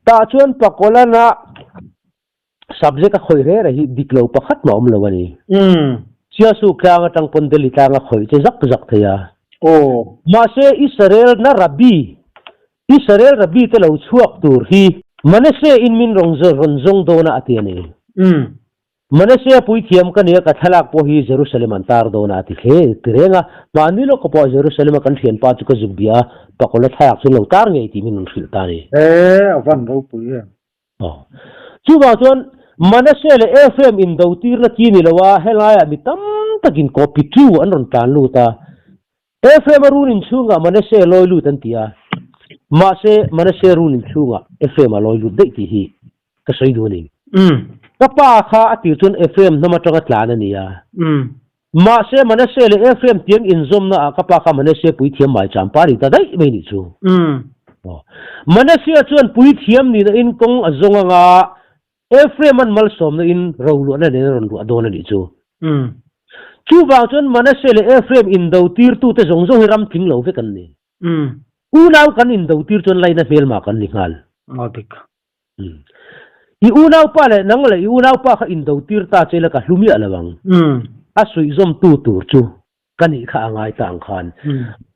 Tah chuan Pakolana subject a khawih reng reng hi dik lo pakhat mah awm lo a ni. Chiasu tlang atang pawn Delhi tlang a khawih che zak zak thei a. Mahse Israel na Rabbi, Israel Rabbi te lo chhuak tur hi Manasseh in min rawn zawng dawn a a ti a ni. Manasseh puithiam ka nia ka thlalak pawh hi Jerusalem an tar dawn a a ti hle ti reng a. Mahni lawk pawh Jerusalem a kan thianpa chu ka zuk bia a, pakawla thlalak chu an lo tar ngei tih min rawn hrilh ta a ni. He a van ropui em. Aw. Chuvang chuan Manasseh leh Ephraim indo tirna chi ni lo a, helaiah mi tam takin kawpi chu an rawn tlan lut a. Ephraim a run inchhungah Manasseh lawi lut an ti a, mahse Manasseh run inchhungah Ephraim a lawi lut daih tih hi ka sawi duh a ni. Ka pa kha a tir chuan Ephraim hnam atanga tlan a ni a. Mahse Manasseh leh Ephraim tiang inzawmna ah ka pa kha Manasseh puithiam maicham pa ni ta daih mai nih chu. Manasseh chuan puithiam nihna in kawng a zawng anga Ephraim an malsawmna in roluahna nen a rawn luah dawn a nih chu. Chuvang chuan Manasseh leh Ephraim indo tirtute zawng zawng hi ram tling lo vek an ni. Unau kan indo tir chuan laina hmelma kan ni nghal. I unaupa leh nang leh i unaupa kha indo tir ta che la ka hlu miah lo ang. A suihzawmtu tur chu ka nih kha a ngai ta ang khan.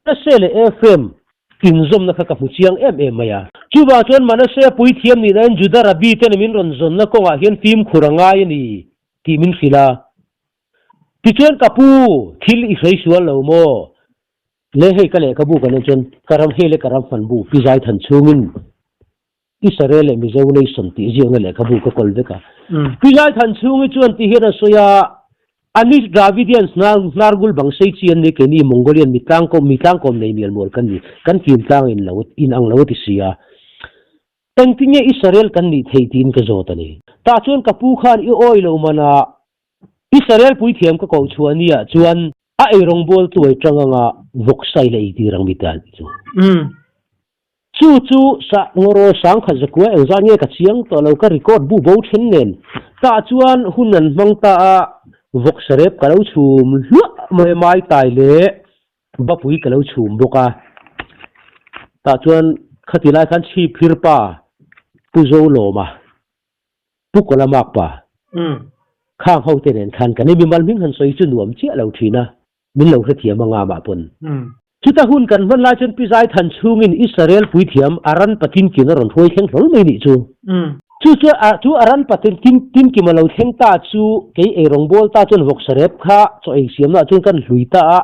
Manasseh leh Ephraim inzawmna kha ka hmu chiang em em mai a. Chuvang chuan Manasseh puithiam nih nain Juda Rabbi ten min rawn zawnna kawngah hian fimkhur a ngai a ni tih min hrilh a. Tichuan ka pu, thil i hrei sual lo maw? Le hei ka lehkhabu kan en chuan ka ram hei le ka ram hman bu pi zai than chhungin Israel leh Mizo Nation tih ziakna lehkhabu ka kawl vek a. Pi Zaithan chhungi chuan ti hian a sawi a, Ani Dravidians hnargul bang sei chi an ni, keini Mongolian mi tlangkawm mi tlangkawm nei mial mual kan ni, kan kim tlang in lo in ang lo a ti si a. Engtinge Israel kan nih theih tiin ka zawt a ni. Tah chuan ka pu khan i awi lo man a, Israel puithiam ka koh chhuah nia chuan a eirawngbawl tuai tang anga vawk sai leh eitir ang mi te an ti chu. Chu chu sa ngawraw sangkhat zakua engzat nge ka chiang tawh lo ka record bu bo then nen tah chuan hun an hmang ta a vawk sarep ka lo chhum hluah mai mai tai leh bapui ka lo chhum bawk a tah chuan khati lai khan chhip phir pa Pu Zolawma Pu Kawlamak pa khang ho te nen khan kan i mimal hming han sawi chu nuam chiah lo thin a. Min lo hrethiam anga mah pawn. Chuta hun kan hman lai chuan Pi Zaithan chhungin Israel puithiam Aran Patinkin a rawn hruai thleng hlawl mai nih chu. Chu chu chu Aran Patinkin Tinkim a lo thleng ta chu kei eirawngbawl ta chuan vawksarep kha chaw ei siamnaah chuan kan hlui ta a.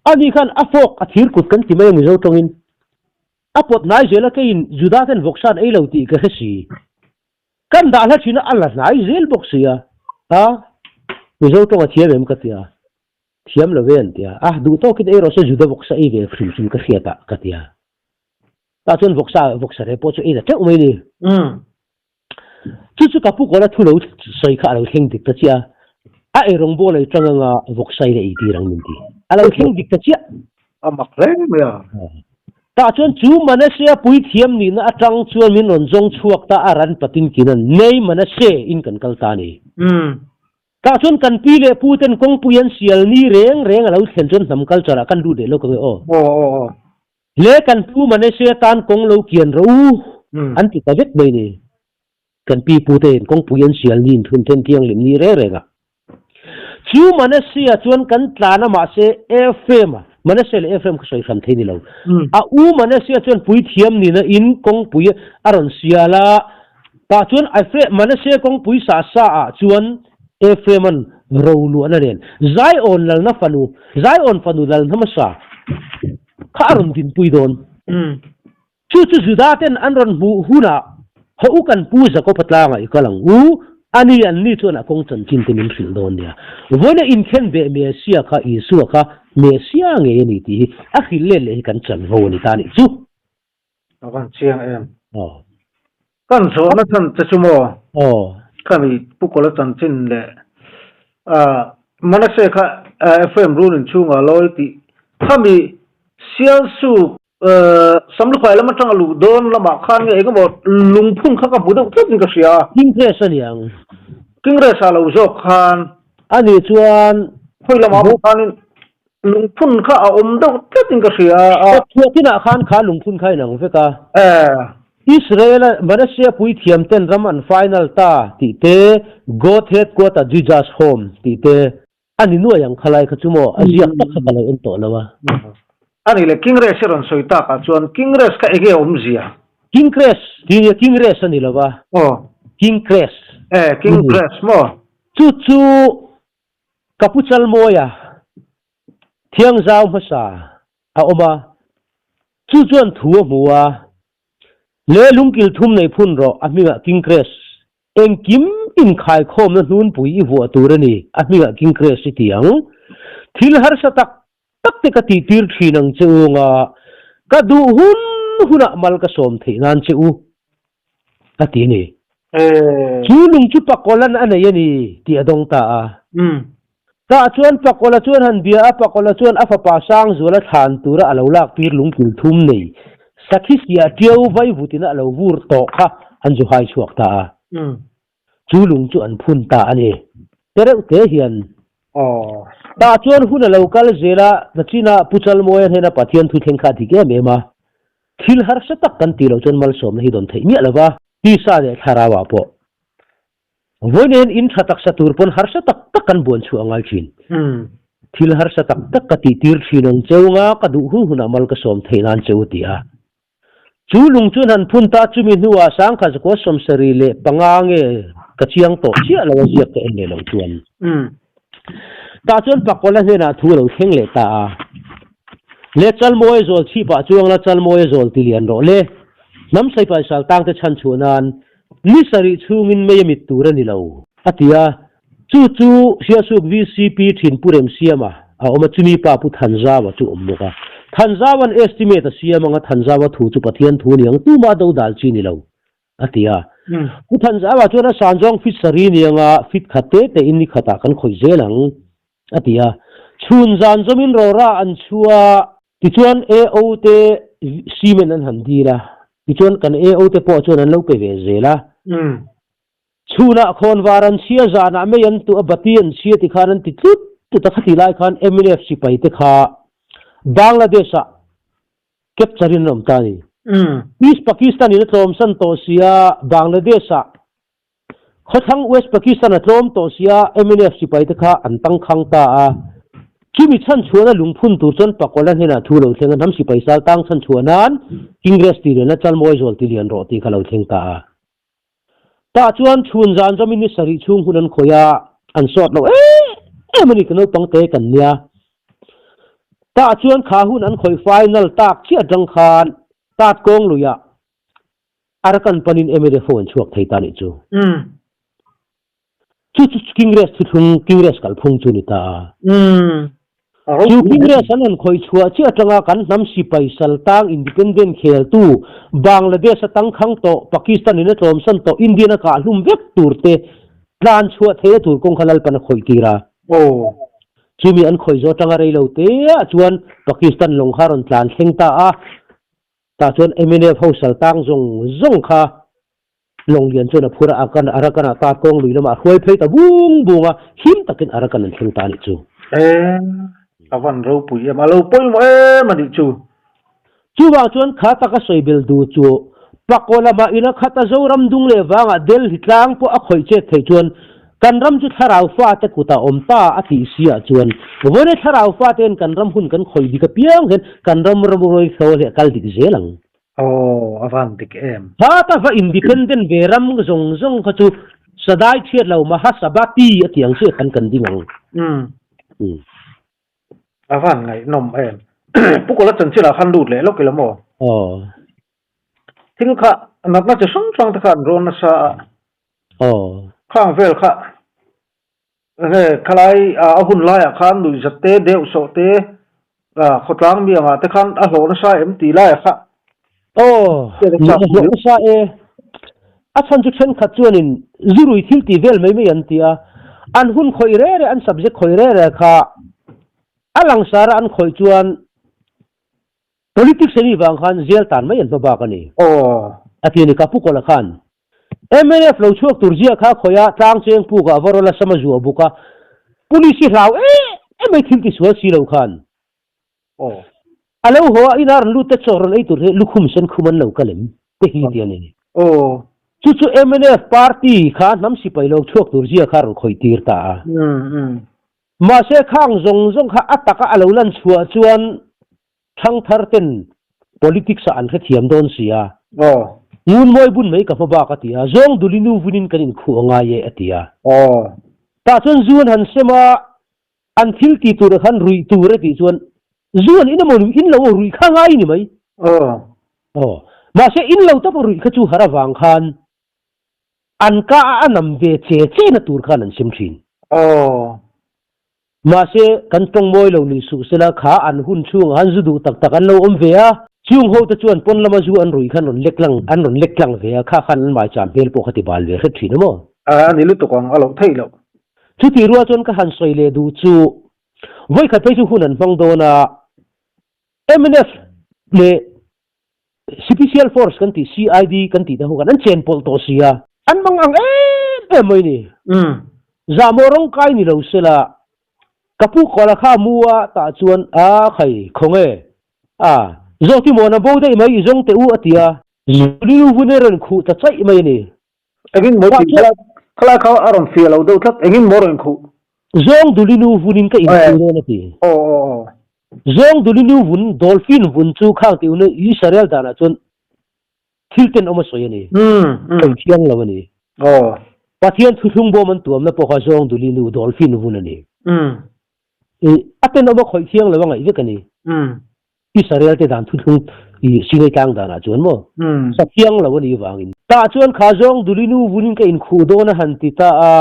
Ani khan a fawk a thir kut kan ti mai a Mizo tawngin. A pawt hnai zel a keiin Juda ten vawksa an ei lo tih ka hre si. Kan dah hla thin a, a la hnai zel bawk si a, a Mizo tawng a thiam em ka ti a, thiam lo ve an ti a, a duh tawkin ei rawh se Juda vawksa ei ve hrim hrim ka hriat ah ka ti a, tah chuan vawksa vawksa reh pawh chu ei ta teuh mai ni. Chu chu ka pu kawla thu lo sawi kha a lo thleng dik ta chiah a, a ei rawng bawl ei tang anga vawksa in a ei tir ang min ti, a lo thleng dik ta chiah. A mak hle mai a. Tah chuan chu Manasseh puithiam nihna atang chuan min rawn zawng chhuak ta a ran patin kinan nei Manasseh in kan kal ta a ni. Tah chuan kan pi leh pu ten kawngpui an sial ni reng reng a lo thlen chuan hnam culture ah kan lut leh lo ka nge aw. Le kan pu Manasseh tan kawng lo kian rawh u an ti ta vek mai ni. Kan pi pu te in kawngpui an sial ni in thun then thianghlim ni reng reng a. Chu Manasseh chuan kan tlan a mahse Ephraim a, Manasseh leh Ephraim kha sawi hran thei ni lo. A u Manasseh chuan puithiam nihna in kawngpui a rawn sial a, tah chuan Manasseh kawngpui sa sa ah chuan Ephraim an ro luahna nen Zion lalna fanu, Zion fanu lal hmasa kha a rawn dinpui dawn. Chu chu Juda ten an rawn hmuh hunah, Haw u kan pu Jakob-a tlangah i kal ang u, ani an ni chuan a kawng chanchin te min hrilh dawn nia. Vawiina inkhen beh Messia kha Isua kha Messia ngei a ni tih hi a hrilh let leh hi kan chanvo a ni ta nih chu. A van chiang em? Aw. Kan zawhna chan che chu maw? Aw. Khami Pu Kawla chanchin leh Manasseh kha Ephraim runin chhungah lawi tih khami Sialsuk Samlukhai lam atanga luh dawn lamah khan nge engemaw lungphun kha ka hmu deuh tlat in ka hria a. Kingres a niang. Kingres ah lo zawk khan. A nih chuan. Khawi lamah pawh khanin lungphun kha a awm deuh tlat in ka hria a. Thuakinah khan kha lungphun kha a inang vek a. Israel-a Manasea puithiam ten ram an final ta tih te, God Headquarter Jesus Home tih te a ni nuai ang khalai kha chu maw a ziak tak kha ka lo en tawh lo a. A nih le, King Race i rawn sawi tak ah chuan King Race kha enge awmzia? King Crash tih nia, King Race a ni lo va. Aw. King Crash. E, King Crash maw? Chu chu ka pu Chalmawia thiangzau hmasa a awm a, chu chuan thu a hmu a, Le lungkil thum nei phun rawh a hmingah King Crash Engkim inkhaikhawmna hnunpui i vuah tur a ni, a hmingah King Crash i ti ang. Thil harsa tak tak te ka tihtir thin ang che u nga, ka duh hun hunah mal ka sawm theih nan che u, a ti a ni. Chu lung chu Pakolan a nei a ni tih a dawng ta a. Tah chuan Pakola chuan han bia a, Pakola chuan a fapa Sangzuala thlan tura a lo lak tir lungkil thum nei Sakhi siah ṭiau vai vutin a lo vur tawh kha an zu hai chhuak ta a. Chu lung chu an phun ta a ni. Tereuh te hian. Tah chuan hun a lo kal zel a, nachinah Pu Chalmawia hnena Pathian thu thleng kha a dik em em a. Thil harsa tak kan tih loh chuan malsawmna hi dawn theih miah lo va, tisa leh thlarauah pawh. Vawiin in tha taksa tur pawn harsa tak tak kan buan chhuah a ngai thin. Thil harsa tak tak ka tih tir thin ang cheu nga ka duh hun hunah mal ka sawm theih nan cheu ti a. Chu lung chuan han phun ta chumi hnuah sangkha zakua 75 nge ka chiang tawh chiah lo a ziak ka en leh lo chuan. Tah chuan Pakola hnenah thu a lo thleng leh ta a. Le Chalmawia zawl chhipah chuang la Chalmawia zawl ti lian rawh le. Hnam saipai sal tangte chhan chhuah nan Ni sarih chhungin mei a mit tur a ni lo, a ti a. Chu chu Siasuk VCP thin Pu Remsiama a awm a, chumi pa Pu Thanzawa chu awm bawk a. Thanzawa'n estimate a siam ang a, Thanzawa thu chu Pathian thu a ni ang, tumah do dal chi ni lo, a ti a. Pu Thanzawa chuan a san zawng fit sarih ni ang a, fit khat te tein ni khatah kan khawih zel ang, a ti a. Chhun zan zawmin rawra an chhua. Tichuan AO te cement an han dil a, tichuan kan AO te pawh chuan an lo pe ve zel a. Chhunah khawnvar an chhia, zanah mei an tuah a, bati an chhia ti khan an ti tlut tlut a, khati lai khan mnf sipai te kha Bangladesh ah capture in an awm ta a ni. East Pakistan in a tlawmsan tawh sia, Bangladesh ah Khawthlang West Pakistan a tlawm tawh sia mnf sipai te kha an tangkhang ta a. Chumi chhan chhuahna lungphun tur chuan Pakola hnenah thu lo thleng a, hnam sipai sal tang chhan chhuah nan Congress ti lian a Chalmawi zual ti lian rawh tih kha lo thleng ta a. Tah chuan chhun zan zawmin ni sarih chhung hun an khawih a, an sawt lo em em a ni ka naupang te kan nia. Tah chuan kha hun an khawih final tak chiah atang khan tat kawng luiah Arakan panin MLA ho an chhuak thei ta nih chu. Chu chu King Race thuthlung, King Race kalphung chu ni ta a. Chu King Race an han khawih chhuah chiah atanga kan hnam sipai saltang independent kheltu Bangladesh a tangkhang tawh, Pakistan in a tlawmsan tawh, Indian a kahhlum vek tur te tlan chhuah theihna tur kawng kha Lalpan a khawih tir a. Chumi an khawih zawh atanga reilo te ah chuan Pakistan lawng kha a rawn tlan thleng ta a. Tah chuan mnf ho sal tang zawng zawng kha Lawnglian chuan a phur a, Arakan ah tar kawng lui lamah a hruai phei ta bung bung a, him takin Arakan an thleng ta a nih chu. E, a van ropui em, a lo pawimawh em a nih chu. Chuvang chuan kha taka sawi bel duh chu Pakaw lamah ina khata Zoram dung leh vangah Delhi tlang pawh a khawih chet theih chuan Kan ram chu thlarau fate kutah awm ta a tih si ah chuan vawiin thlarau fate'n kan ram hun kan khawih dik apiang hian kan ram ramruai tho leh kal dik zel ang. Aw, a van dik em. Hata va independent ve ram zawng zawng kha chu sadai chhiat lo Mahasabha ti a tih ang chiah khan kan ding ang. Umm. A van ngaihnawm em. Pu Kawla chanchinah khan lut leh lawk ila maw? Aw. Thil kha natna chi hrang hrang te kha an rawn nasa a. Aw. Khang vel kha nge khalai a hun laiah khan nuihzat te deuh sawh te khawtlang mi angah te khan a hlawh nasa em tih laiah kha. Aw, a hlawh nasa e. A chhan chu thenkhat chuanin zurui thil tih vel mai mai an ti a, an hun khawih reh reh an subject khawih reh reh kha a langsar a an khawih chuan Politics anih vang khan jail tan mai an hma bak a ni. Aw. A ti a ni, ka pu Kawla khan. Mnf lo chhuak tur zia kha khawi a, tlang cheng puk ah va rawl a sam a zuah buk a, police hi hlau em em mai thil ti sual si lo khan. Aw. A lo haw a, ina rawn lut te chaw rawn ei tur hi lukhum sen khum an lo kal em? Te hi ti a ni. Aw. Chu chu mnf party kha hnam sipai lo chhuak tur zia kha a rawn khawih tir ta a. Mahse khang zawng zawng kha a taka a lo lan chhuah chuan thangthar ten politics ah an hrethiam dawn si a. Aw. Ngun mawi bun mai ka hma bak a ti a, zawng duli nu vunin kan inkhuh a ngai e a ti a. Aw. Tah chuan zu an han sem a, An thil ti tur ah khan ruih tur e tih chuan zu an in emaw ruih in lo aw ruih kha ngai ni mai. Aw. Aw. Mahse in lo tawp a ruih kha chu har avang khan an ka a a nam ve che che na tur khan an sem thin. Aw. Mahse kan tawng mawi lo ni suh sela kha an hun chhungah khan zu duh tak tak an lo awm ve a. Chung ho te chuan pawn lama zu an ruih khan rawn lek lang an rawn lek tlang ve a, kha khan an maicham hmel pawh kha ti bal ve hret thin a maw? A ni lutuk ang a loh theih loh. Chutih rual chuan ka han sawi leh duh chu vawikhat phei chu hun an hmang dawn a, mnf leh Sipicial Force kan tih CID kan tih te ho khan an chen pawlh tawh si a, an hmang ang em em mai ni. Zahmawh rawng kai ni lo sela, ka pu Kawla kha mu a tah chuan a khai khawnge a, Zawhti mawn a bo daih mai i zawng teh u a ti a, Zulilu hun e rawn khuh ta chaih mai a ni. Engin maw tih khalai khalai kha a rawn fiah lo deuh tlat engin maw rawn khuh. Zawng dulinu vunin ka inkhuh dawn a ti. Aw aw aw. Zawng dulinu vun dolphin vun chu khang tih hun Israel danah chuan thil tenawm a sawi a ni. Sawi thiang lo a ni. Aw. Pathian thuthlung bawm an tuamna pawh kha zawng dulinu dolphin vun a ni. A tenawm a khawih thiang lo a ngaih vek a ni. Israel te dan thuthlung i Sinai tlang danah chuan maw? Sa thiang lo a nih vangin. Tah chuan kha zawng duli nu vunin ka inkhuh dawn a han ti ta a,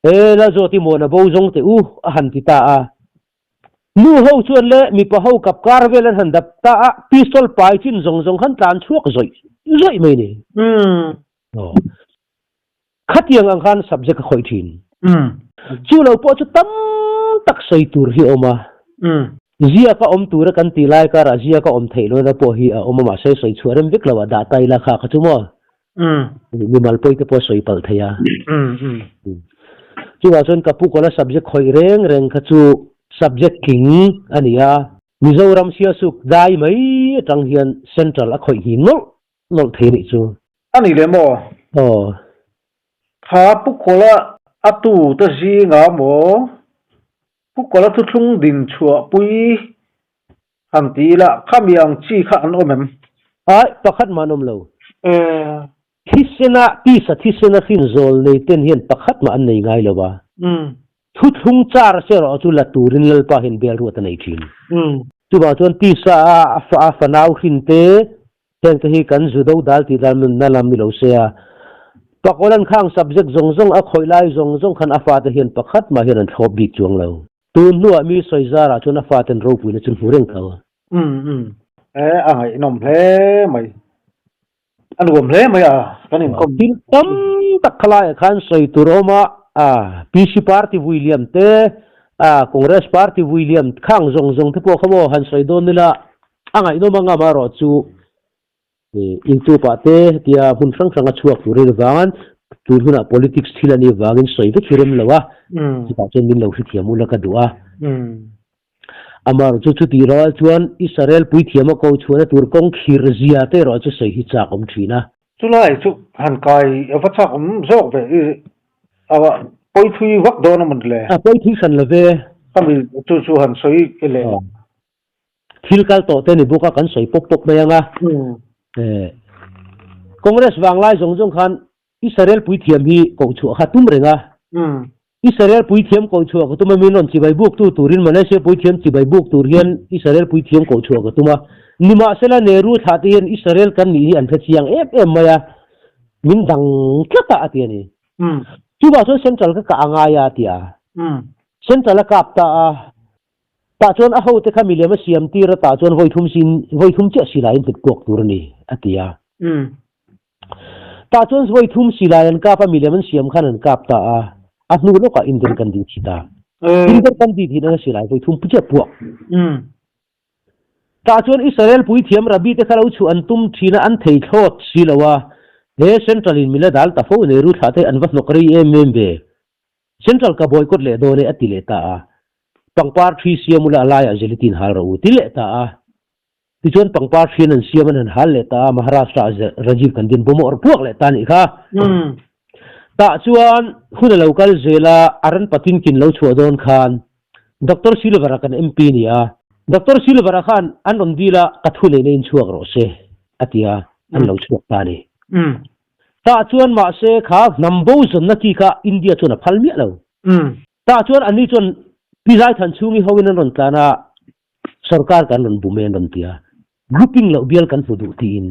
He la zawt i mawn a bo zawng teh u a han ti ta a. Nu ho chuan le mipa ho kap kar vel an han dap ta a, pistol pai chin zawng zawng khan tlan chhuak zawih zawih mai ni. Khatiang ang khan subject a khawih thin. Chu lo pawh chu tam tak sawi tur hi a awm a. Ziaka awm tura kan tih lai karah ziaka awm theih lohna pawh hi a awm a, mahse sawi chhuah rem vek lo a, dah ta ila kha kha chu maw? Mimal pawi te pawh a sawi palh thei a. Chuvang chuan ka pu kawla subject khawih reng reng kha chu subject tling a ni a. Mizoram Sialsuk dai mai atang hian Central a khawih nghin nawlh nawlh thei nih chu. A ni le maw? Aw. Kha Pu Kawla a tu te zinga maw? Pu Kawla thuthlung din chhuah pui han ti ila khami ang chi kha an awm em? Ai, pakhat mah an awm lo. E. Thisena, tisa thisena hrin zawl nei ten hian pakhat mah an nei ngai lo a. Thuthlung char se erawh chu la turin Lalpa hian bial ruat a nei thin. Chuvang chuan tisa a a fanau hrin te Heng te hi kan zu do dal tih dan nunna lam ni lo se a, Pakolan khang subject zawng zawng a khawih lai zawng zawng khan a fate hian pakhat mah hian an thlawp bik chuang lo. Tun hnuah mi sawi zarah chuan a faten ropuina chu hmu reng tho. Umm umm e a ngaihnawm hle mai. A nuam hle mai a kan inkawm. Thil tam tak khalaiah khan sawi tur a awm a, a PC party vui liam te, a Congress party vui liam khang zawng zawng te pawh kha maw han sawi dawn ila A ngaihnawm anga amaherawh chu YouTube ah te hetia hmun hrang hrang a chhuak tur hi vangin tun hunah politics thil a nih vangin sawi vek hi rem lo a, chutah chuan min lo hrethiam ula ka duh a. Amaherawh chu chutih rual chuan Israel puithiam a ko chhuahna tur kawng khir zia te erawh chu sawi hi chak awm thin a. Chulai chu han kai a va chak awm zawk ve i a pawi thui vak dawn a mawn le? A pawi thui hran lo ve. Khami chu chu han sawi le. Thil kal tawh te ni bawk a kan sawi pawp pawp mai ang a. Congress vanglai zawng zawng khan Israel puithiam hi koh chhuah kha tum reng a. Israel puithiam koh chhuah ka tum a min rawn chibai buk tu turin Malaysia puithiam chibai buk tur hian Israel puithiam koh chhuah ka tum a. Nimahsela Nehru thlah te hian Israel kan nih hi an hre chiang em em mai a, min dang tlat a a ti a ni. Chuvang chuan Central ka kah a ngai a a ti a. Central a kap ta a. Tah chuan a hote kha milem a siam tir a, tah chuan vawi thum sin, vawi thum chiah silai an hmet kuak tur a ni, a ti a. Tah chuan vawi thum silai an kap a, milem an siam khan an kap ta a, a hnu lawkah Indira Gandhi thi ta. Indira Gandhi thin anga silai vawi thum chiah puak. Tah chuan Israel puithiam Rabbi te kha lo chhuah an tum thin a, an thei thlawt si lo a, he Central in mila dal ta fo Nehru thlah te an va hnawk rei em em ve. Central ka boycott leh dawn e a ti leh ta a. Pangpar thi siam ula a laiah gelatin hal rawh u ti leh ta a. Tichuan pangpar hrian an siam an han hal leh ta a, Maharashtra ah Rajiv Gandhi an bawmawh puak leh ta a nih kha. Tah chuan hun a lo kal zel a, a ran patin kin lo chhuah dawn khan Doctor Silver-a kan MP a ni a. Doctor Silver-a khan an rawn dil a, ka thu neihna in chhuak rawh se a ti a, an lo chhuak ta a ni. Tah chuan mahse kha hnam bo zawnna ki kha India chuan a phal miah lo. Tah chuan anni chuan Pi Zaithan chhungi hoin an rawn tlan a, Sorkar kan rawn bum e an rawn ti a, grouping loh bial kan hmu duh tiin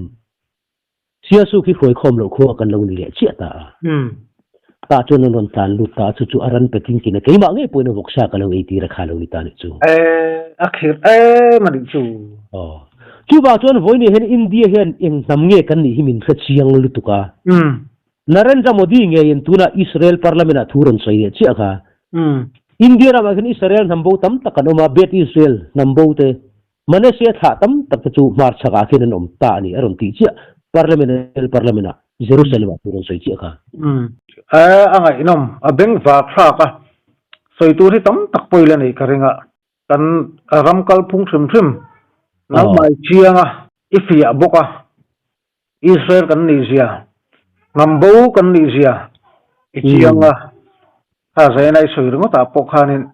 Siasu khi hruaikhawm loh khua kan lo ni leh chiah ta a. Tah chuan an rawn tlan lut ta a, chu chu a ran pe tinkin a, keimah ngei pawhin a vawksa ka lo ei tir a kha lo ni ta nih chu. E, a khirh em a nih chu. Aw. Chuvang chuan vawiin hian India hian eng hnam nge kan nih hi min hre chiang lutuk a. Narendra Modi ngeiin tunah Israel Parliament ah thu rawn sawi leh chiah kha. India ramah hian Israel hnam bo tam tak an awm a, Bet Israel hnam bo te, Manasseh thlah tam tak te chu hmarchhak ah khian an awm ta a ni a rawn tih chiah Parliament Israel Parliament ah Jerusalem ah thu rawn sawi chiah kha. A ngaihnawm, a beng var thlak a, sawi tur hi tam tak pawh ila nei ka ring a, kan ram kalphung hrim hrim nangmah i chiang a, i fiah bawk a. Israel kan nih zia, hnam bo kan nih zia i chiang a, kha Zaina i sawi ringawt ah pawh khanin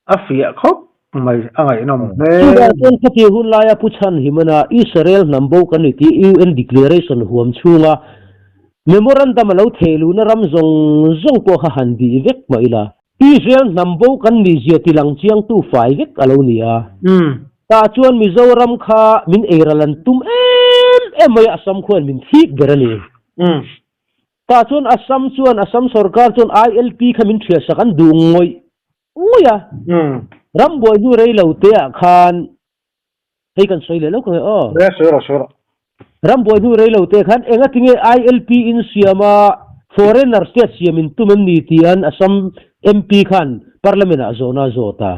a fiah khawp mai, a ngaihnawm hle. Chuvang chuan khati hun laia Pu Chhan Himana Israel hnam bo kan ni tih UN Declaration huam chhunga Memorandum a lo theh luhna ram zawng zawng pawh kha han bih vek mah ila, Israel hnam bo kan nih zia tilang chiangtu fai vek a lo ni a. Tah chuan Mizoram kha min eiral an tum em em mai a, Assam khuan min thik ber a ni. Tah chuan Assam chuan Assam sorkar chuan ILP kha min thiahsak an duh ngawih ngawih a. Rambuai hnu rei lo te ah khan hei kan sawi leh lo ka nge aw. Nia sawi rawh sawi rawh. Rambuai hnu rei lo te khan enga tinge ILP in siam a foreigner state siam in tum em ni tian Assam MP khan Parliament ah zawhna a zawt a.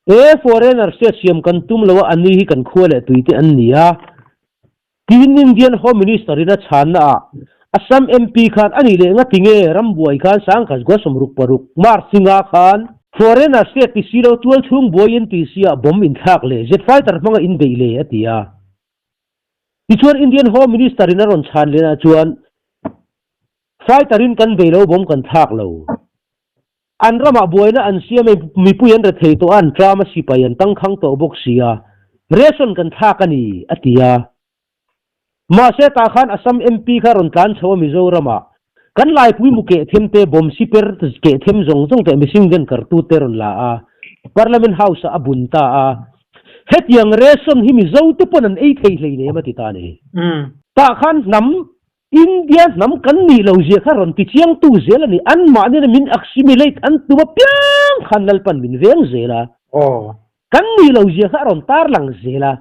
E foreigner state siam kan tum lo a ani hi kan khua leh tui te an ni a. Tiin Indian Home Minister in a chhanna ah Assam MP khan a nih leh nga tinge rambuai khan Sangkhat 96 March singa khan Foreigner state ti si lo tual chhung buai in ti si ah bomb in thlak leh jet fighter hmanga in beih le a ti a. Tichuan Indian Home Minister in a rawn chhan leh ah chuan fighter in kan bei lo bomb kan thlak lo. An ramah buaina an siam e, mipui an rethei tawh a, an tram a sipai an tangkhang tawh bawk si a, ration kan thlak a ni, a ti a. Mahse tah khan Assam MP kha rawn tlan chho a Mizoramah kan laipui mu keh them te, bomb siper keh them zawng zawng teh mihring den kartu te rawn la a, Parliament House ah a bun ta a. Hetiang ration hi Mizo te pawn an ei thei hleinem a ti ta a ni. Tah khan hnam India hnam kan nih lo zia kha rawn ti chiangtu zel a ni. Anmahni na min assimilate an tum apiang khan Lalpan min veng zel a. Kan nih lo zia kha a rawn tarlang zel a.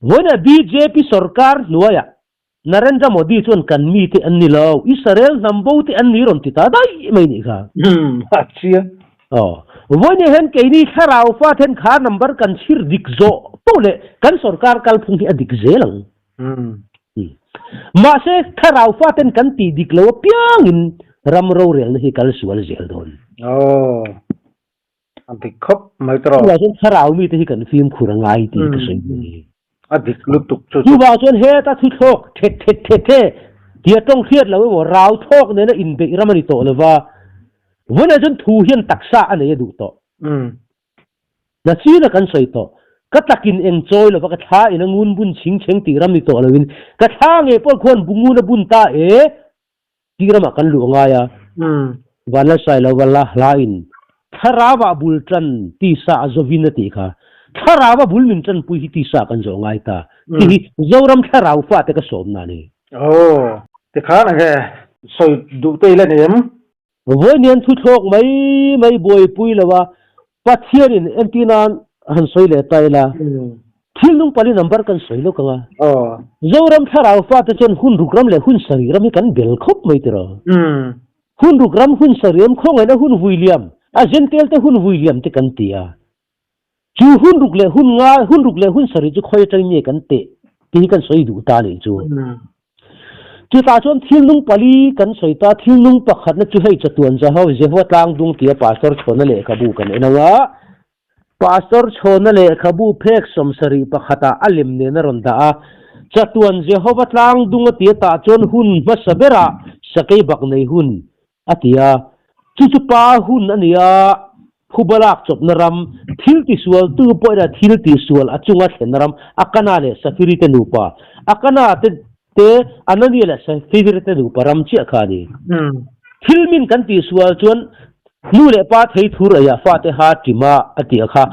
Vawiinah bjp sorkar hnuaiah Narendra Modi chuan kan mite an ni lo, Israel hnam bo te an ni rawn ti ta daih mai nih kha. A chiang. Aw. Vawiinah hian keini thlarau fa then kha number kan chhir dik zawh poh leh kan sorkar kalphung hi a dik zel ang. Mahse, thlarau faten kan tih dik lo apiangin ram rorelna hi kal sual zel dawn. Aw, a dik khawp mai tawh. Chuvang chuan thlarau mite hi kan fimkhur a ngai tih ka sawi mai hi. A dik lutuk chu. Chuvang chuan heta thu thlawk thet thet thet the tia tawng hriat lo emaw rau thlawk nena inbeih ram a ni tawh lova, vawiinah chuan thu hian taksa a nei a duh tawh. Na china kan sawi tawh. Ka tlakin eng chawi lova ka thla in a ngun bun chhing chheng tih ram ni tawh loin ka thla nge pawh khuan bu ngun a bun ta e tih ramah kan luh a ngai a. Vanlalsai lo va la hla in thlarau ah bul tan tisa a zawin a tih kha. Thlarau a bul min tanpui hi tisa kan zawh ngai ta tih hi Zoram thlarau fate ka sawmna a ni. Aw, tikhan enge sawi duh te ila ni em? Vawiin thu thlawk mai mai buaipui lo a, Pathianin entir nan han sawi leh ta ila, thil nung pali number kan sawi lawk ang a. Zoram thlarau fate chuan hun ruk ram leh hun sarih ram hi kan bel khawp mai tiraw. Hun ruk ram, hun sarih ram, khawngaihna hun vui liam, a zentel te hun vui liam te kan ti a. Chu hun ruk leh hun nga, hun ruk leh hun sarih chu khawi atangin nge kan teh tih hi kan sawi duh ta nih chu. Chutah chuan thil nung pali kan sawi ta, thil nung pakhatna chu hei chatuan Jehova Tlang dung tia Pastor chhuahna lehkhabu kan en ang a. Pastor Chhawna lehkhabu phek 71 ah a lem nen a rawn dah a. Chatuan Jehova tlang dung a ti a tah chuan hun hmasa berah sakei bak nei hun a ti a. Chu chu pa hun a ni a, phuba lak chawpna ram, thil tisualtu pawhin a thil tihsual a chunga thlenna ram, Akana leh Safiri te nupa, Akana te te Anania leh Safiri te nupa ram chiah kha a ni. Thil min kan tihsual chuan nu leh pa thei thur eiah fate ha ṭima a tih a kha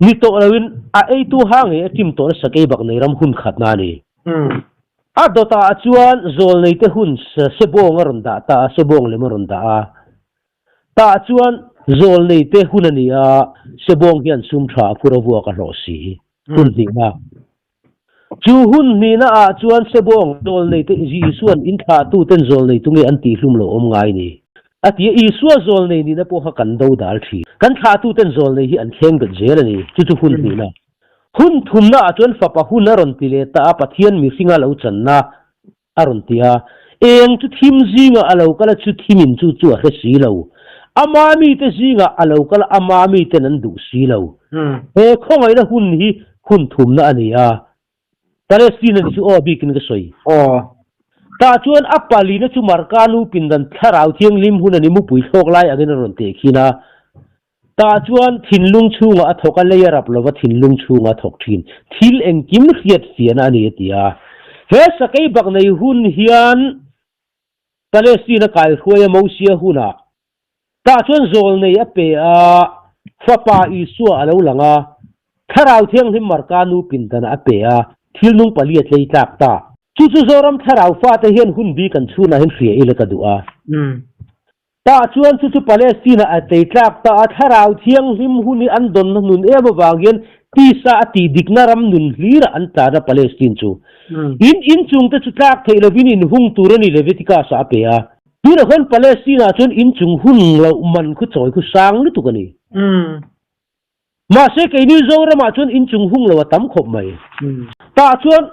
ni tawh loin a eitu ha ngei a ṭim tawhna sakei bak nei ram hun khatna a ni. A dawtah chuan zawlneite hun sebawng a rawn dah ta a, sebawng lem a rawn dah a. Tah chuan zawlneite hun a ni a, sebawng hian sum tha a phur a vuak a hlawh si. Hun hnihna. Chu hun hnihna ah chuan sebawng zawlneite Isua'n in thlahtuten zawlnei tunge an tihhlum lo awm ngai ni? A ti a, Isua zawlnei nihna pawh kha kan do dal thin. Kan thlahtuten zawlnei hi an thleng bet zel a ni. Chu chu hun hnihna. Hun thumna ah chuan fapa hun a rawn ti leh ta a, Pathian mihringa lo channa a rawn ti a. Eng chu thim zingah a lo kal a, chu thimin chu chu a hre si lo. Ama mite zingah a lo kal a, ama miten an duh si lo. He khawngaihna hun hi hun thumna a ni a. Palestine a ni chu aw bikin ka sawi. Tah chuan a palina chu Marka nu pindan thlarau thianghlim hun a ni mupui thlawk lai angin a rawn teh khin a. Tah chuan thinlung chhungah a thawk a, lei a rap lova thinlung chhungah a thawk thin. Thil engkim hriat fiahna a ni a ti a. He sakei bak nei hun hian Palestine a kaihruai a Mosia hunah tah chuan zawl nei a pe a, fapa Isua a lo lang a, Thlarau Thianghlim Marka nu pindanah a pe a, thil nung pali a tlei tlak ta. Chu chu Zoram Thlarau fate hian hun bi kan chhunah hian hria ila ka duh a. Tah chuan chu chu Palestine-ah a tlei tlak ta a, Thlarau Thianghlim hun hi an dawnna hnun em avang hian tisa a tih dikna ram nun hlirah an tlan a Palestine chu. In inchung te chu tlak theih lovin in hung tur a ni Leviticus-ah a pe a. Tunah khan Palestine-ah chuan inchung hun loh man khu chawi khu sang lutuk a ni. Mahse keini Zoramah chuan inchung hung lo a tam khawp mai. Tah chuan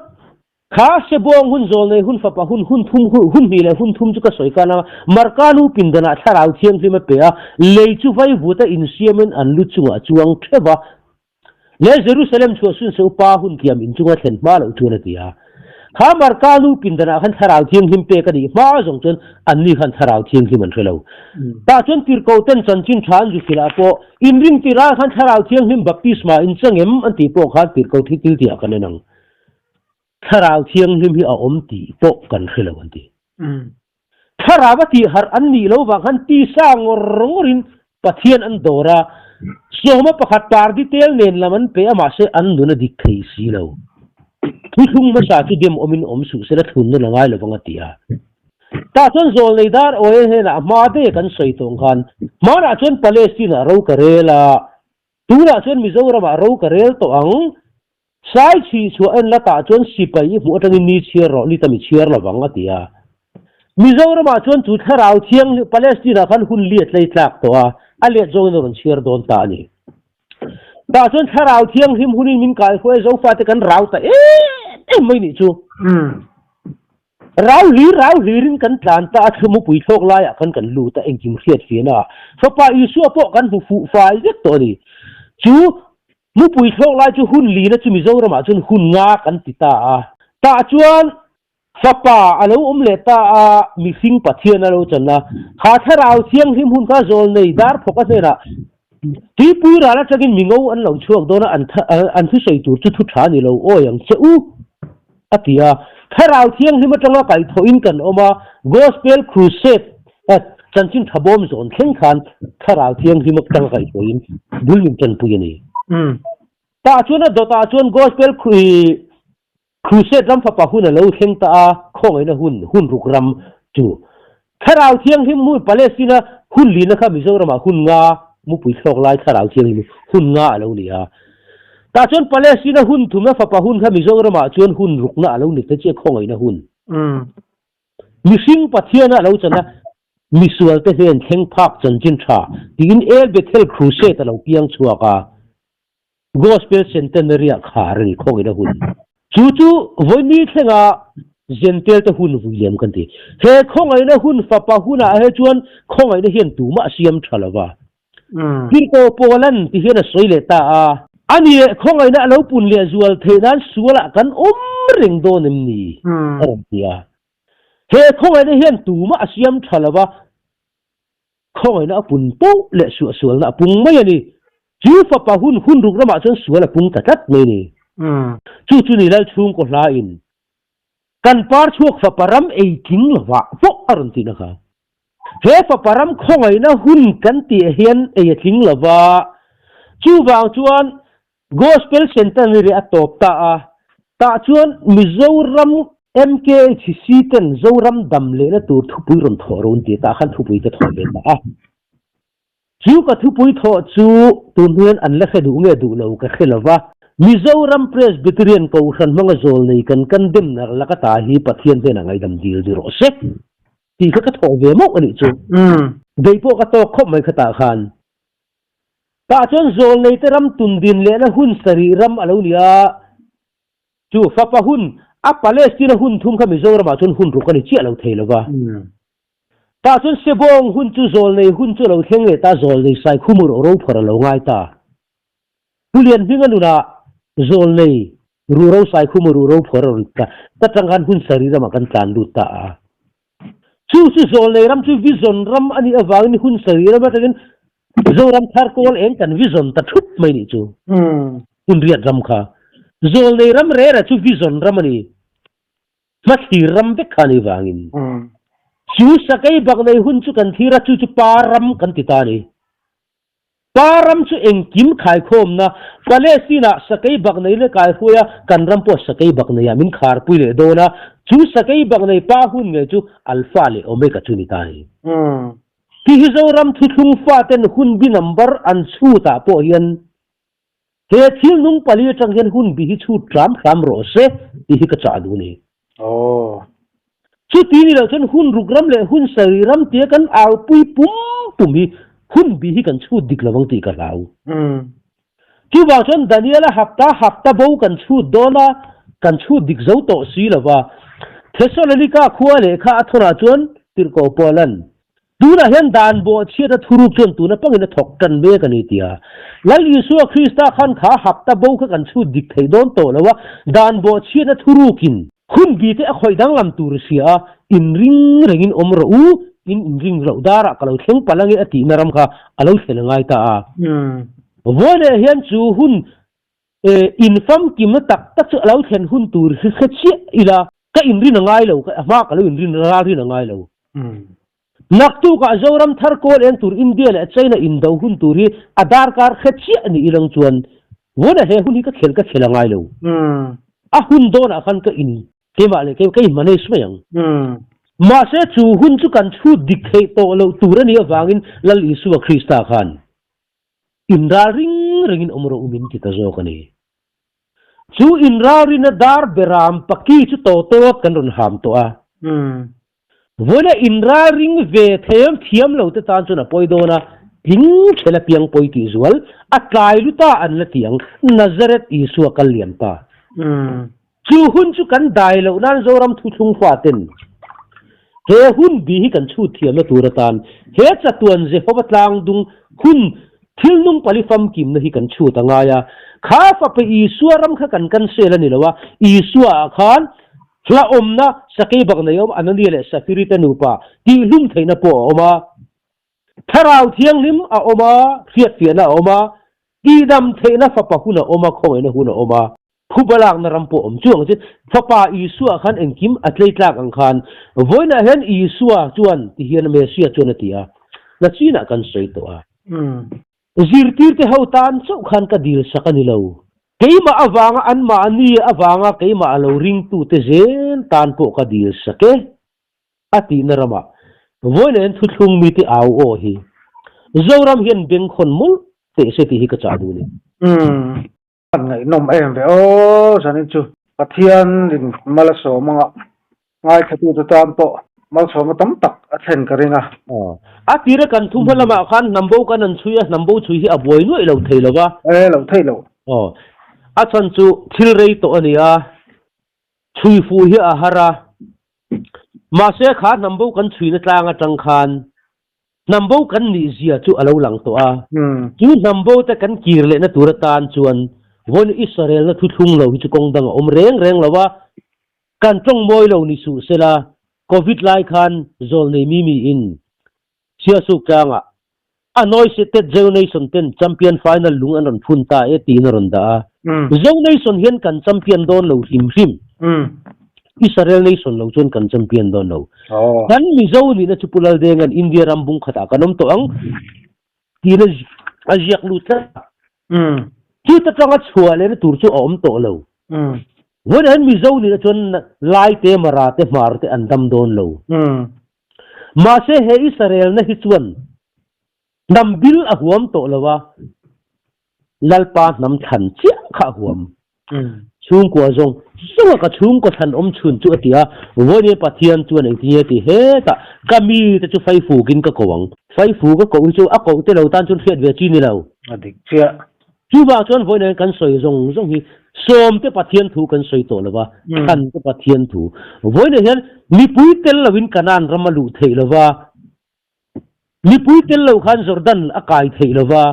Kha Sebawng hun zawl nei hun fapa hun hun thum hun hnih leh hun thum chu ka sawi kan a, Marka nu pindanah thlarau thianghlim a pe a, lei chu vaivuta insiamin an lu chungah a chuang theuh a. Le Jerusalem chhuah sun se upa hun kiam inchunga thlen hma loh chuan a ti a. Kha Marka nu pindanah khan thlarau thianghlim pek a nih hma zawng chuan anni khan thlarau thianghlim an hre lo. Tah chuan tirhkoh ten chanchin tha an zu hrilh ah pawh inrin tirh ah khan thlarau thianghlim baptisma in changem an tih pawh khan tirhkoh thi til tihah kan en ang. Thlarau Thianghlim hi a awm tih pawh kan hre lo an ti. Thlarau a tih harh an nih lo vang khan tisa ngawr ngawrin Pathian an dawr a, sawma pakhat pardi tel nen lam an pe a mahse an nun a dik thei si lo. Thuthlung hmasa chu dem awmin awm suh sela thlun nawn a ngai lovang a ti a. Tah chuan zawlnei dar awi hnenah hma daih kan sawi tawng khan hmanah chuan Palestine-ah ro ka rel a, tunah chuan Mizoramah ro ka rel tawh ang. Sai chhi chhuah en la tah chuan sipai i hmuh atangin ni chhiar rawh, ni tam i chhiar lovang a ti a. Mizoramah chuan chu thlarau thianghlim Palestine ah khan hun li a tlei tlak tawh a, a let zawngin a rawn chhiar dawn ta a ni. Tah chuan thlarau thianghlim hunin min kaihruai Zofate kan rau ta em em mai nih chu. Rau hlir rau hlirin kan tlan ta a, thlumupui thlawk laiah khan kan lut a, engkim hriat fiahna ah Fapa Isua pawh kan hmu fuh fai vek tawh a ni. Chu Mupui thlawk lai chu hun lina chu Mizoramah chuan hun nga kan ti ta a. Tah chuan fapa a lo awm leh ta a, mihring Pathian a lo chan a. Kha thlarau thianghlim hun kha zawl nei dar phawk a hnenah tuipui ral atangin mingo an lo chhuak dawn a, an thusawi tur chu thu tha ni lo awi ang che u a ti a. Thlarau thianghlim atanga kaihthawhin kan awm a, Gospel Crusade chanchin tha bawm zawn thleng khan Thlarau Thianghlim atanga kaihthawhin bul min tanpui a ni. Tah chuan a dawtah chuan Gospel Crusade ram fapa hun a lo thleng ta a, khawngaihna hun, hun ruk ram chu. Thlarau Thianghlim hmun Palestine-a hun lina kha Mizoramah hun nga mupui thlawk lai Thlarau Thianghlim hun nga a lo ni a. Tah chuan Palestine-a hun thumna fapa hun kha Mizoramah chuan hun rukna a lo ni ta chiah khawngaihna hun. Mihring Pathiana a lo chan a, misualte hnen thleng phak chanchin tha tiin El Bethel Crusade a lo piang chhuak a, Gospel Centenary-ah khar a ni khawngaihna hun. Chu chu vawini thlenga Zentel te hun vui liam kan ti. He khawngaihna hun fapa hunah he chuan khawngaihna hian tumah a siam tha lo va. Tirhkoh Paula'n ti hian a sawi leh ta a. A ni leh khawngaihna a lo pun leh zual theih nan sualah kan awm reng dawn em ni? a rawn ti a. He khawngaihna hian tumah a siam tha lo va, khawngaihna a pun poh leh suahsualna a pung mai a ni. Chu fapa hun hun ruk ramah chuan sual a pung ta tlat mai a ni. Chu chu ni Lal chhungkaw hlain kan par chhuak fapa ram ei tling lovah pawh a rawn tihna kha. He fapa ram khawngaihna hun kan tih hian ei a tling lova, chuvang chuan Gospel Centenary a tawp ta a, tah chuan Mizoram MKHC ten Zoram dam lehna tur thupui rawn thawh ro an ti a, tah khan thupui ka thawh ve ta a. Chu ka thupui thawh chu tun hnuaiin an la hre duh nge duh lo ka hre lo va. Mizoram Presbyterian Kohhran hmanga zawl nei kan kan demna laka ta hi Pathian hnenah ngaidam dil ni rawh se tih kha ka thawh ve mauh a nih chu. Bei pawh ka tawk khawp mai khatah khan. Tah chuan zawl nei te ram tun din lehna hun sarih ram a lo ni a, chu fapa hun a Palestina hun thum kha Mizoramah chuan hun ruk a ni chiah lo thei lo va. Tah chuan Sebawng hun chu zawlnei hun chu a lo thleng leh ta, zawlnei Saikhumur aw rophawr a lo ngai ta. Pu Lianhminga nunah zawlnei ruhro Saikhumur aw rophawr a rawn ta, ta tang khan hun sarih ramah kan tlan lut ta a. Chu chu zawlnei ram chu vision ram a nih avangin hun sarih ram atangin Zoram thar kawl eng kan vision ta thup mai nih chu. Hun riat ram kha. Zawlnei ram rera chu vision ram a ni. Hmathlir ram vek kha ni vangin chu sakei bak nei hun chu kan thlir a, chu chu pa ram kan ti ta a ni. Pa ram chu engkim khaikhawmna, Palestine-ah sakei bak nei leh kaihruai a, kan ram pawh sakei bak neiah min kharpui leh dawn a, chu sakei bak nei pa hun ngei chu Alpha leh Omega chu ni ta a ni. Ti hi Zoram thuthlung faten hunbi number an chhutah pawh hian He thil nung pali atang hian hun bi hi chhut hram hram rawh se tih hi ka chah duh a ni. Aw. Chuti ni loh chuan hun ruk ram leh hun sarih ram tia kan aupui pum pum hi hun bi hi kan chhut dik lovang tih ka hlau. Chuvang chuan Daniela hapta hapta bo kan chhut dawn a, kan chhut dik zo tawh si lova. Thesalonika khua lehkha a thawnah chuan Tirhkoh Paula'n Tunah hian dan bawhchhiat a thuruk chuan tuna pangin a thawk tan mek a ni ti a. Lal Isua Krista khan kha hapta bo kha kan chhut dik thei dawn tawh lo a, dan bawhchhiat a thurukin hun bite a khawih danglam tur a hria a, inring rengin awm rawh u, in inring loh darah ka lo thleng palh ange a tihna ram kha a lo thlen a ngai ta a. Vawiinah hian chu hun infamkimna tak tak chu a lo thlen hun tur hi hre chiah ila, ka inrin a ngai lo, a hma ka lo inrin ralrin a ngai lo. Naktukah Zoram thar kawl eng tur India leh China indo hun tur hi a darkar hre chiah ni ilang chuan vawiinah he hun hi ka khel ka khel a ngai lo. A hun dawnah khan ka in keimah leh keimah ka inmanage mai ang. Mahse chu hun chu kan chhut dik theih tawh loh tur a nih avangin Lal Isua Krista khan inral ring ringin awm rawh u min ti ta zawk a ni. Chu inralrina dar beram paki chu tawtawt kan rawn ham tawh a. Vawiina inralring ve them thiam lo te tan chuan a pawi dawn a, tling thela piang pawi tih zual a tlai lu ta an la ti ang, Nazareth Isua kal liam ta. Chu hun chu kan dai loh nan Zoram thuthlung faten he hun bi hi kan chhut thiamna tur atan he chatuan Jehova tlangdung hun thil nung pali famkimna hi kan chhut a ngai a. Kha fapa Isua ram kha kan cancel a ni lo a, Isua ah khan Hla awmna sakei bak nei awm Anania leh Safiri te nupa tihhlum theihna pawh a awm a. Thlarau Thianghlim a awm a, hriatfiahna a awm a, tihdam theihna fapa hun a awm a, khawngaihna hun a awm a. Phuba lakna ram pawh a awm. Chu ang chuan Fapa Isua khan engkim a tlei tlak ang khan vawiinah hian Isua chuan ti hian Messia chuan a ti a, nachinah kan sawi tawh a. Zirtirte ho tan chauh khan ka dil sak a ni lo. Keimah avanga anmahni avanga keimah a lo ringtute zel tan pawh ka dil sak e, a tihna ramah vawiin hian thuthlung mite au aw hi Zoram hian bengkhawn mawlh teh se tih hi ka chah duh a ni. Umm. An ngaihnawm em ve aw zanin chu. Pathian in mal a sawm anga ngaithlatute tan pawh malsawmna tam tak a thlen ka ring a. A tira kan thu hma lamah khan hnam bo kan han chhui a, hnam bo chhui hi a buai nuaih lo thei lo va. E, lo thei lo. Aw, a chhan chu thil rei tawh a ni a, chhui fuh hi a har a. Mahse kha hnam bo kan chhuina tlang atang khan. Hnam bo kan nih zia chu a lo lang tawh a. Chu hnam bo te kan kir lehna tur atan chuan vawiin Israelna thuthlung lo hi chu kawng dang a awm reng reng lo a. Kan tawng mawi lo ni suh sela, Covid lai khan zawlnei mi miin Siasuk tlangah a nawi setet Zo Nation ten champion final lung an rawn phun ta e tiin a rawn dah a. Zo Nation hian kan champion dawn lo hlim hrim. Israel Nation lo chuan kan champion dawn lo. Kan Mizo nihna chu Pu Laldenga'n India ram bung khatah kan awm tawh ang tiin a ziak lut tlat a. Chuta tanga chhuah lehna tur chu a awm tawh lo. Vawiinah hian Mizo nihna chuan Lai te, Mara te, Hmar te an dam dawn lo. Mahse he Israelna hi chuan hnam bil a huam tawh lo a, Lalpa hnam thlan chiah kha a huam. Chhungkua zawng zawnga ka chhungkaw thlan awm chhun chu a ti a, Vawiin Pathian chuan engtin nge ti hetah ka mite chu faifukin ka ko ang. Faifu ka koh hi chu a koh te lo tan chuan hriat ve chi ni lo. A dik chiah. Chuvang chuan vawiin kan sawi zawng zawng hi sawmte Pathian thu kan sawi tawh lo va, thante Pathian thu. Vawiinah hian mipui tel loin Kanaan ram a luh theih lo va, mipui tel lo khan Jordan a kai theih lo va.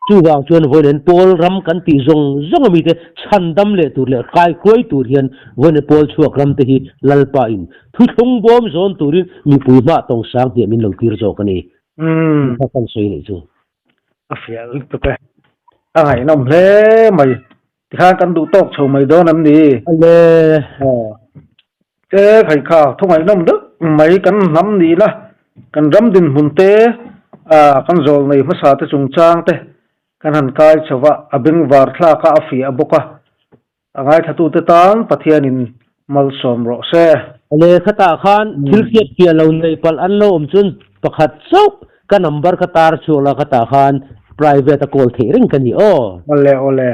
Chuvang chuan vawiinah hian Paul ram kan tih zawng zawng a mite chhandam leh tur leh kaihruai tur hian vawiinah Paul chhuak ramte hi Lalpa in thuthlung bawm zawn turin mipui hmah tawng sang hniah min lo tir zawk a ni. Tih kha kan sawi leh chu. A fiah lutuk e. A ngaihnawm hle mai. Tikhan kan duh tawk chho mai dawn em ni? Ale. Aw. Che khai kha thu ngaihnawm deuh mai kan hnam nihna, kan ram dinhmun te, ah kan zawl nei hmasa te chungchang te kan han kai chho va, a bengvar thlak a, a fiah bawk a. A ngaithlatute tan Pathianin malsawm rawh se. Lehkhatah khan thil hriat fiah lo neih palh an lo awm chuan pakhat chauh ka number kha tar chhuak la khatah khan private a call theih reng ka ni aw. Awle awle.